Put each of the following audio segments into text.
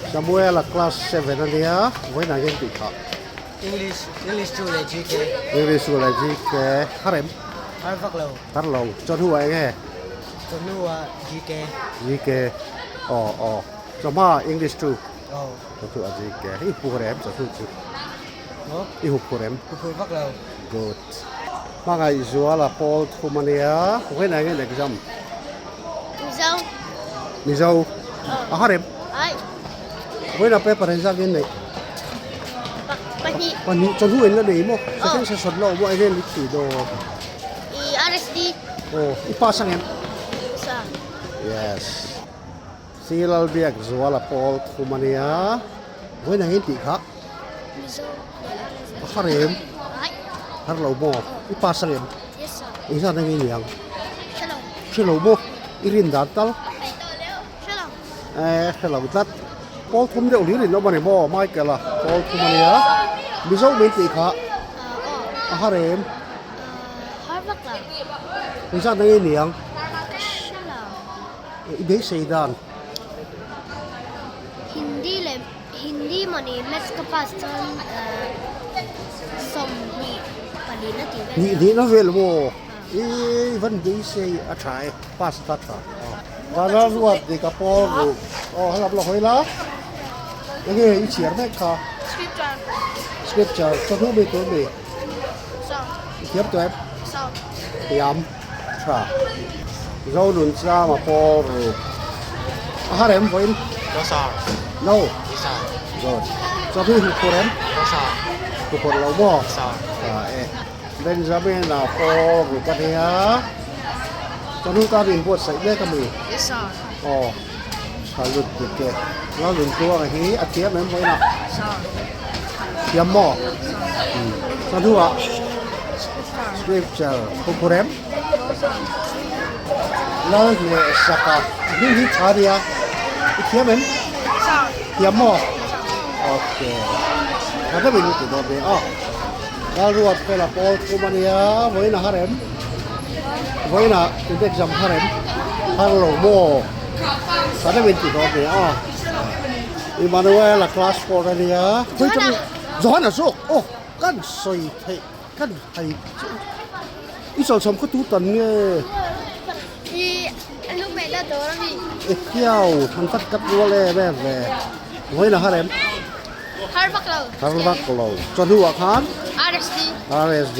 Samuel-a class 7 ania vawiinah hian tih phah. English English chu leh GK. English chu leh GK har em? Har vak lo. Har lo. Chawhnu ah eng nge? Chawhnu ah GK. GK aw aw chawhma English chu. Aw. Chawhnu ah GK i huphur em chawhnu chu? Maw? I huphur em? Huphur vak lo. Good. Hmangaihzuala pawl thum ania vawiinah hian exam. Mizo. Mizo. A har em? Ai. Vawiinah paper engzat in neih? Pahnih. Pahnih chawhnu in la nei maw? Second session la awm a enge ni tih dawn? I RSD. Aw i pass ang em? Sa. Yes. Silalbiak Zuala pawl thum ania vawiinah hian tih kha. Mizo leh RSD. A har em? Ai. Har lo maw? I pass ang em? Yes sir. Engzat ang i ni ang? Hre lo. Hre lo maw? I rin dan tal? Hre lo. Eh hre lo tlat. Pawl thum deuh hlir in awm a ni maw Michael a pawl thum a nia. Mizo min tih kha a har em? Har vak lo. Engzat ang i ni ang? Ka hre lo. I beisei dan? Hindi leh Hindi mawni maths ka pass chuan 24 a tih vel. Hnih hnihna vel maw? I van beisei a tha e, pass ta tha. Vana ruat dik a pawl ruh. Aw helap la hawi la. Enge i chhiar mek kha? Scripture. Scripture chawhnu mi tur mi? Song. I thiam tawh em? Song. Thiam. Tha. Zonun chang a pawl ruh. A har em vawiin? No sir. No. Yes sir. Good. Chawhnu i hmuh phur em? No sir. Hmu phur lo maw? Sir. Tha e. Benjamin a pawl ruk a nia. Chawhnu tan inbuatsaih mek a mi? Yes sir. Aw. Tha lut dik e. Lalnuntuanga hi a thiam em vawiinah? Sir. Thiam maw? Chawhnu ah Scripture huphur em? Lal hneh saka a hming hi tha nia. I thiam em? Thiam maw? Okay. Tha deuhin i ti dawn ve a. Lal ruat fela pawl thum a nia. Vawiin a har em? Vawiin ah in exam har em? Har lo maw? Tha deuhin ti dawn ve a. Emmanuel a class 4 a nia. Johana zawk aw kan sawi theih. Kan hai chu i chawlchawm khaw tu tan nge? I lung mai la dawr ami. E kiau han vat kat rual em em ve. Vawiin a har em? Har vak lo. Har vak lo. Chawhnu ah khan? RSD. RSD.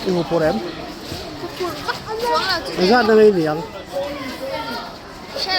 I huphur em? Huphur vak chuang lo chu. Engzat na ngei ni ang?